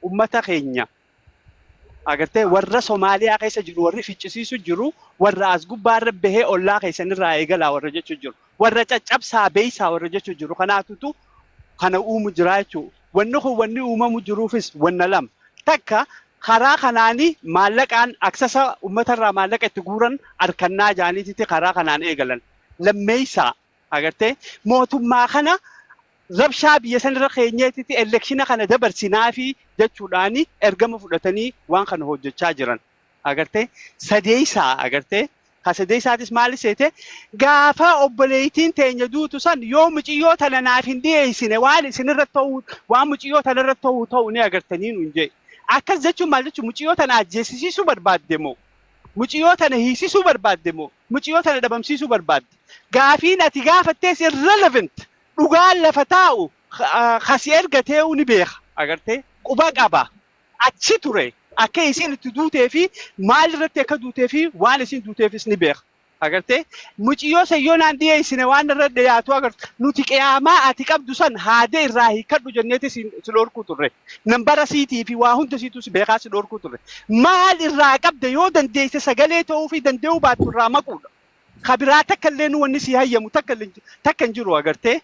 Ummata keenya agartee warra Somaaliyaa keessa jiru warri ficcisiisu jiru, warra as gubbaarra bahee ollaa keessanirraa eegalaa warra jechuu jiru. Warra caccabsaa beeysaa warra jechuu jiru. Kanaatutu kana uumu jira jechuudha. Wanni kun wanni uumamu jiruufis wanna lama. Takka, karaa kanaanii maallaqaan aksasa uummatarraa maallaqa itti guuran harkannaa jaaniititti karaa kanaan eegalan. Lammeessaa, agartee, mootummaa kana rabshaa biyya sanirra keenyeetitti election kana dabarsinaa fi jechuudhaani ergama fudhatanii waan kana hojjechaa jiran. Agartee, sadeessaa, agartee, ka sadeessaatis maali seete? Gaafa obboleettiin teenya duutu san yoo muciyyoo tana naaf hin dhiyeessine, waan isinirra ta'u, waan muciyyoo tanarra ta'u ta'u ni agartanii nuun jee. Akkas jechuun maal jechuun? Muciyyoo tana ajjeesisiisuu barbaadde moo? Muciyyoo tana hiisisuu barbaadde moo? Muciyyoo tana dhabamsiisuu barbaadde? Gaafiin ati gaafattees irrelevant. Dhugaan lafa taa'u kasi ergatee'u ni beeka. Agartee, quba qaba. Achi ture, akka isiin itti duutee fi maal irratti akka duutee fi waan isiin duuteefis ni beeka. Agartee, muciyyoo san yoo naan dhiyeessine waan irra dhiyaatu agartu, nuti qiyaamaa ati qabdu san haada irraa hiikkadhu jenneeti si dhorkuu turre. Nambara siitii fi waa hunda siitu si beekaa si dhorkuu turre. Maal irraa qabda? Yoo dandeesse sagalee ta'uu fi danda'uu baattu irraa maquudha. Ka biraa takka illee nu wanni si hayyamu takka illee takka hin jiru, agartee.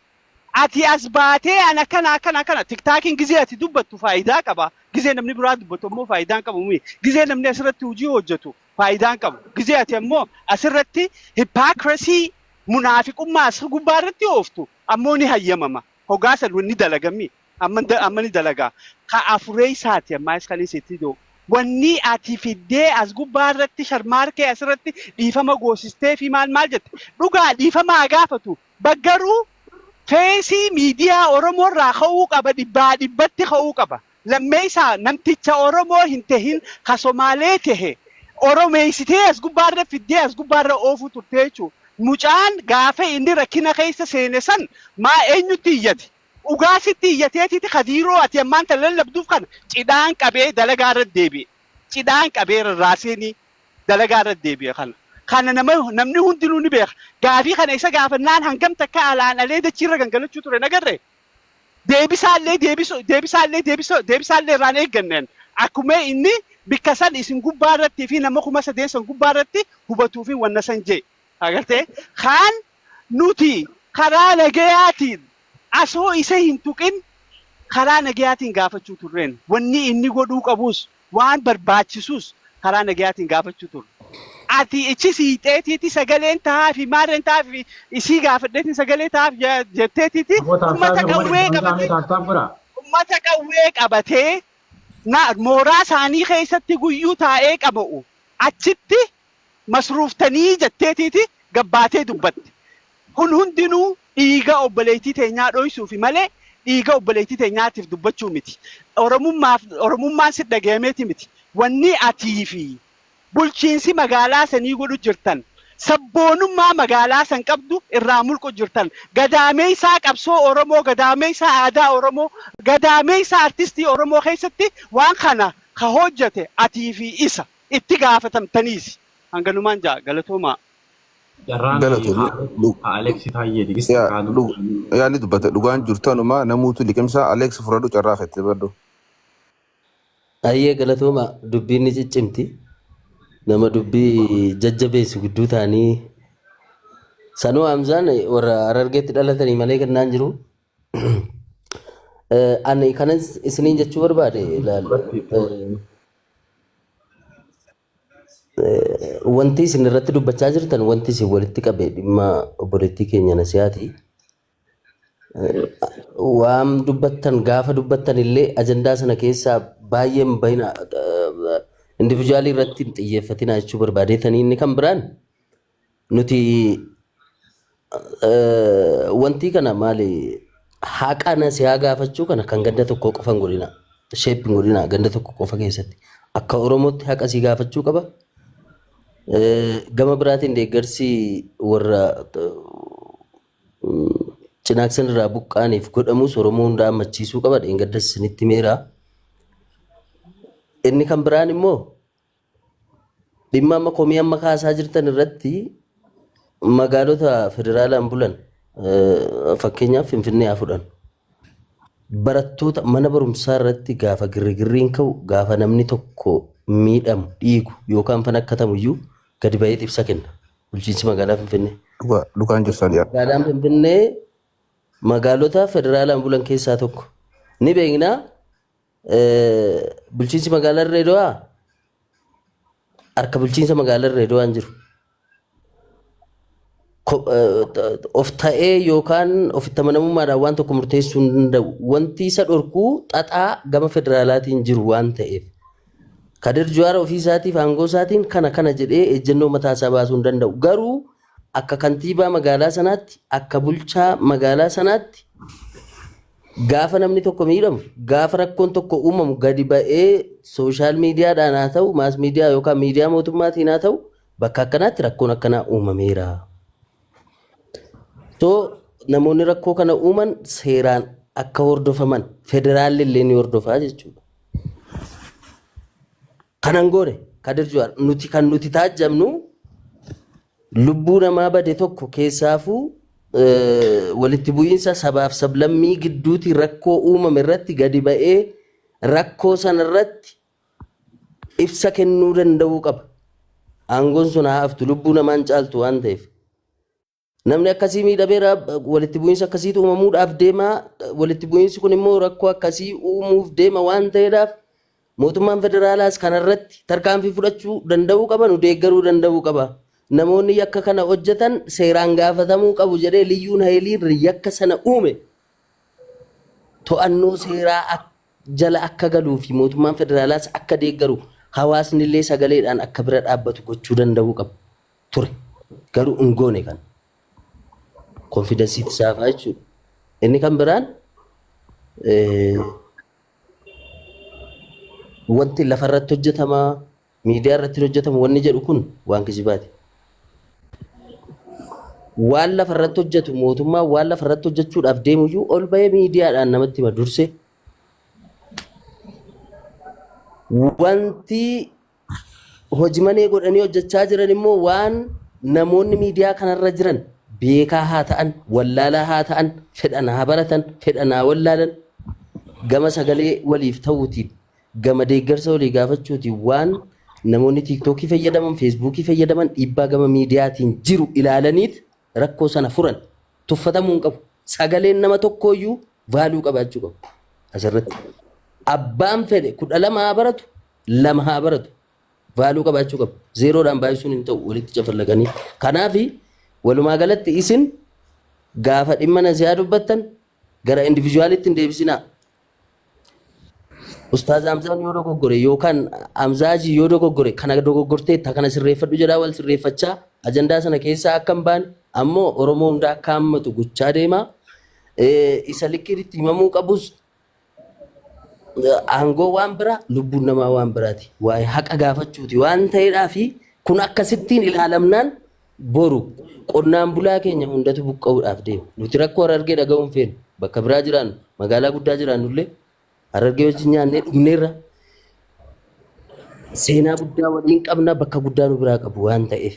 Ati as baatee ana akkana akkana akkana TikTokiin gizee ati dubbattu faayidaa qaba. Gizee namni biraa dubbatu ammoo faayidaa hin qabu. Gizee namni asirratti hojii hojjetu faayidaa hin qabu. Gizee ati ammoo asirratti hypocrisy, munaafiqummaa as gubbaa irratti ooftu ammoo ni hayyamama. Hogaa san wanni dalagami. Amma ni dalagaa. Ka afuree isaati ammaas kan isitti doo. Wanni ati fiddee as gubbaa irratti sharmaarkee asirratti dhiifama goosistee fi maal maal jette, dhugaa dhiifama haa gaafatu. Baggaruu feesii miidiyaa Oromoo irraa ka'uu qaba, dhibbaa dhibbatti ka'uu qaba. Lammeessaa, namticha Oromoo hin tahin ka Somaalee tahe Oromeessitee as gubbaarra fiddee as gubbaarra oofuu turte jechuudha. Mucaan gaafa inni rakkina keessa seene san maa eenyutti iyyate? Ugaasitti iyyateetiiti kadiiroo ati ammaan tan lallabduuf kana cidhaan qabee dalagaa irra deebi'e. Cidhaan qabee rarraaseenii dalagaa irra deebi'e kana. Kana nama namni hundinuu ni beeka. Gaafii kana isa gaafannaan hangam takka alaan alee dachiirra gangalachuu ture nagarree? Deebisaallee deebisu deebisaallee deebisu deebisaallee irraan eegganneen akkuma inni bikka san isin gubbaa irratti fi nama 3000 san gubbaa irratti hubatuu fi wanna san jee. Agartee, kaan nuti karaa nagayaatiin asoo isa hin tuqin karaa nagayaatiin gaafachuu turreen, wanni inni godhuu qabus waan barbaachisus karaa nagayaatiin gaafachuu turre. Ati ichi siixeetiiti sagaleen tahaa fi maarreen tahaa fi isii gaafadheetiin sagalee tahaaf jetteetiiti ummata qawwee qabatee, ummata qawwee qabatee na mooraa isaanii keessatti guyyuu taa'ee qaba'u achitti masruuftanii jetteetiiti gabbaatee dubbatte. Kun hundinuu dhiiga obboleettii teenyaa dhoysuufi malee dhiiga obboleettii teenyaatiif dubbachuu miti. Oromummaaf Oromummaan si dhagayameeti miti. Wanni atii fi bulchiinsi magaalaa sanii godhu jirtan sabboonummaa magaalaa san qabdu irraa mulqu jirtan. Gadaameessaa qabsoo Oromoo, gadaameessaa aadaa Oromoo, gadaameessaa artistii Oromoo keessatti waan kana ka hojjete atii fi isa itti gaafatamtaniisi. Hanganumaan jaa, galatoomaa. Carraan Galatoomi. Aleksi Taayyee Digista Yaa kaanu. Yaani dubbate, dhugaan jirtanuma namuutu liqimsaa. Alex, fudhadhu, carraa keetti badhu. Ayyee, galatooma, dubbiin ni ciccimti. Nama dubbii jajjabeessu gidduu ta'anii sanuu Hamzaan warra Harargeetti dhalatanii malee kennaan jiru. Ani kanan isiniin jechuu barbaade, ilaal, wanti isin irratti dubbachaa jirtan, wanti isin walitti qabe dhimma obboleettii keenya Nasiyaati. Waan dubbattan gaafa dubbattan illee ajandaa sana keessaa baay'ee hin bahina, individual irratti hin xiyyeeffatina jechuu barbaadeetanii. Inni kan biraan nuti wanti kana maali, haqa Nasiyaa gaafachuu kana kan ganda tokko qofa hin godhina, shape hin godhina. Ganda tokko qofa keessatti akka Oromootti haqa sii gaafachuu qaba. Gama biraatiin deeggarsi warra Cinaaksan irraa buqqaaniif godhamus Oromoo hunda hammachiisuu qaba. Dheengaddas isinitti himeera. Inni kan biraan immoo dhimma amma komii amma kaasaa jirtan irratti magaalota federaalaan bulan, fakkeenyaaf Finfinnee haa fudhannu. Barattoota mana barumsaa irratti gaafa girrigirriin ka'u, gaafa namni tokko miidhamu, dhiigu yookaan fanakkatamu iyyuu gadi ba'ee ibsa kenna. Bulchiinsi magaalaa Finfinnee. Dhugaa dhugaan jirtan yaa. Magaalaan Finfinnee magaalota federaalaan bulan keessaa tokko. Ni beeknaa bulchiinsi magaalaa Dirree Dawaa harka bulchiinsa magaalaa Dirree Dawaa hin jiru. Of ta'ee yookaan ofitti amanamummaadhaan waan tokko murteessuu hin danda'u. Wanti isa dhorkuu xaxaa gama federaalaatiin jiru waan ta'eef. Kadir Juwaar ofii isaatiif aangoo isaatiin kana kana jedhee ejjennoo mataa isaa baasuu hin danda'u. Garuu akka kantiibaa magaalaa sanaatti, akka bulchaa magaalaa sanaatti gaafa namni tokko miidhamu, gaafa rakkoon tokko uumamu gadi ba'ee sooshaal miidiyaadhaan haa ta'u, maas miidiyaa yookaan miidiyaa mootummaatiin haa ta'u, bakka akkanaatti rakkoon akkanaa uumameera. So namoonni rakkoo kana uuman seeraan akka hordofaman federaalli illee ni hordofaa jechuudha. Kanan goone Kadir Juwaar nuti kan nuti taajjabnu lubbuu namaa bade tokko keessaafuu walitti bu'iinsa sabaaf sablammii gidduutti rakkoo uumame irratti gadi ba'ee rakkoo sana irratti ibsa kennuu danda'uu qaba. Aangoon sun haa haftu lubbuu namaan caaltu waan ta'eef. Namni akkasii miidhameera walitti bu'iinsa akkasiitu uumamuudhaaf deema. Walitti bu'iinsi kun immoo rakkoo akkasii uumuuf deema waan ta'eedhaaf mootummaan federaalaas kanarratti tarkaanfii fudhachuu danda'uu qaba nu deeggaruu danda'uu qaba. Namoonni yakka kana hojjetan seeraan gaafatamuu qabu jedhee liyyuun hayiliin yakka sana uume to'annoo seeraa jala akka galuu fi mootummaan federaalaas akka deeggaru hawaasni illee sagaleedhaan akka bira dhaabbatu gochuu danda'uu qaba ture. Garuu hin goone kana. Konfidensiitti saafaa jechuudha. Inni kan biraan wanti lafarratti hojjetamaa miidiyaa irratti hojjetamu wanni jedhu kun waan kijibaati. Waan lafarratti hojjetu mootummaan waan lafarratti hojjechuudhaaf deemuyyuu ol bahee miidiyaadhaan namatti hima dursee. Wanti hojii manee godhanii hojjechaa jiran immoo waan namoonni miidiyaa kanarra jiran beekaa haa ta'an, wallaalaa haa ta'an, fedhan haa baratan, fedhan haa wallaalan, gama sagalee waliif ta'uutiin, gama deeggarsa walii gaafachuutiin waan namoonni tiiktookii fayyadaman, feesbuukii fayyadaman dhiibbaa gama miidiyaatiin jiru ilaalaniit rakkoo sana furan. Tuffatamuu hin qabu. Sagaleen nama tokkooyyuu vaaluu qabaachuu qabu. Asirratti. Abbaan fedhe 12 haa baratu, 2 haa baratu. Vaaluu qabaachuu qaba. Zeeroodhaan baay'isuun hin ta'u walitti cafallaqanii. Kanaaf walumaa galatti isin gaafa dhimma nasiyaa dubbattan gara indivijuwaalitti hin deebisinaa. Ustaaz Hamzaan yoo dogoggore yookaan Hamzaajii yoo dogoggore kana dogoggorteetta kana sirreeffadhu jedhaa wal sirreeffachaa ajandaa sana keessaa akka hin baane ammoo Oromoo hunda akka hammatu gochaa deemaa. Isa likkiin itti himamuu qabus aangoo waan biraa lubbuun namaa waan biraati. Waa'ee haqa gaafachuuti waan ta'eedhaa fi kun akkasittiin ilaalamnaan boru qonnaan bulaa keenya hundatu buqqa'uudhaaf deema. Nuti rakkoo Harargee dhaga'uu hin feenu. Bakka biraa jiraannu magaalaa guddaa jiraannullee Harargee wajjin nyaannee dhugneerra. Seenaa guddaa waliin qabna bakka guddaa nu biraa qabu waan ta'eef.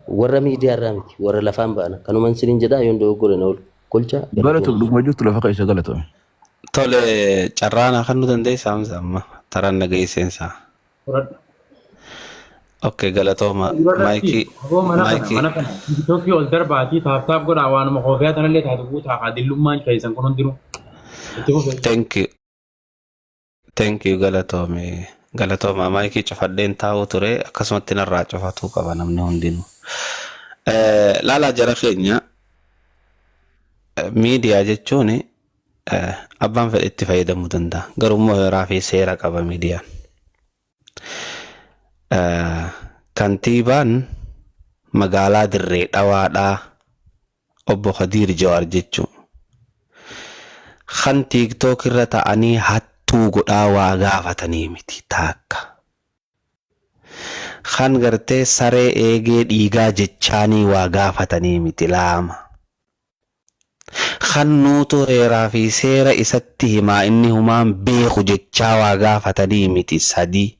Warra miidiyaa irraa miti warra lafaan ba'ana. Kanuman isiniin jedhaa yoon dogoggore na ol kolchaa Galatoomi galatooma. dhuguma jirtu lafa keessa galatoomi. Tole carraa naa kennuu dandeessaa Hamza amma taraan na geesseensaa. Fudhadhu. Okay galatooma Dubarratti maayikii aboo mana kana maayikii mana kana tiiktookii ol darbaatii taap taap godhaa waanuma koofiyaa tanallee taatu guutaa haa dillummaan keessan kun hundinuu itti fufe. thank you thank you galatoomi galatooma maayikii cufadheen taa'uu ture akkasumatti narraa cufatuu qaba namni hundinuu. Laalaa jara keenya miidiyaa jechuun abbaan fedhe itti fayyadamuu danda'a garuu immoo heeraa fi seera qaba miidiyaan. Kantiibaan magaalaa Dirree Dhawaadhaa obbo Kadiir Jawaar jechuun kan tiiktook irra ta'anii hattuu godhaa waa gaafatanii miti taakka. Kan gartee saree eegee dhiigaa jechaanii waa gaafatanii miti laama. Kan nuutu heeraa fi seera isatti himaa inni humaan beeku jechaa waa gaafatanii miti 3.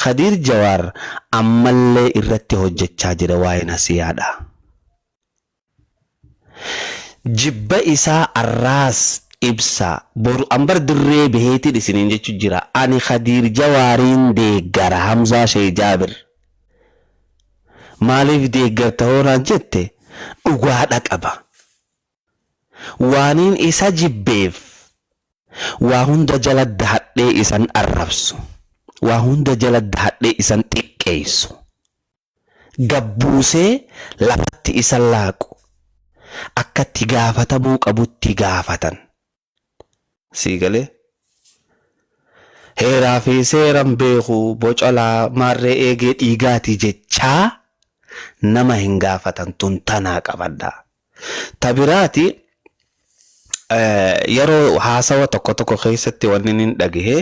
Kadiir Jawaar ammallee irratti hojjechaa jira waa'ee nasiyaadha. Jibba isaa arraas Ibsaa boru ambar dirree baheetiin isiniin jechu jira. Ani Khadiir Jawaariin deeggara Hamzaa Shee Jaabir. Maaliif deeggarta hoo naan jette dhugaadha qaba. Waaniin isa jibbeef waa hunda jala dahadhee isan arrabsu. Waa hunda jala dahadhee isan xiqqeessu. Gabbuusee lafatti isa laaqu. Akka itti gaafatamuu qabutti gaafatan. Sii galee? Heeraa fi seeran beeku bocolaa maarree eegee dhiigaati jechaa nama hin gaafatan tun tanaa qabadha. Ta biraati yeroo haasawa tokko tokko keessatti wanni nin dhagahe